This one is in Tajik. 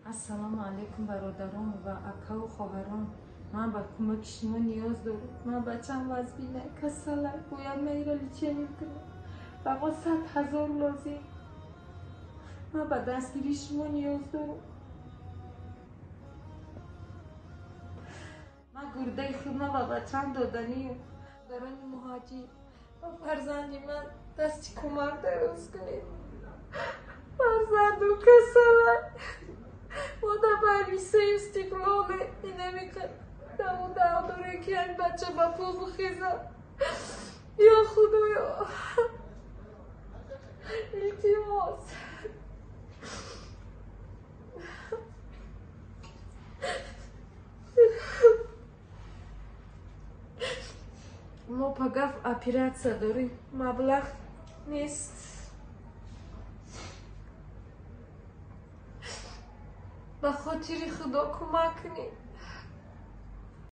Ассалому алайкум, бародарон ва акаву хоҳарон. Ман ба кӯмаки шумо ниёз дорам. Ман бачам вазбина, касала, бояд ман иро лечение кунам. Ба мо 100 000 лозим. Ман ба дастгирии шумо ниёз дорам. Ман гурдаи худма ба бачам доданиюм. Бародарони муҳоҷир, ба фарзанди ман дасти кӯмак дароз кунед. Фарзанду касала. Мо дар больницаи Истиқлоле инамиқа даву дав дорем, ки ҳамин бача ба по бихезад. Ё Худоё, илтимос. Мо пагаф оператсия дорем, маблағ нест. Ба хотири Худо кӯмак кунед.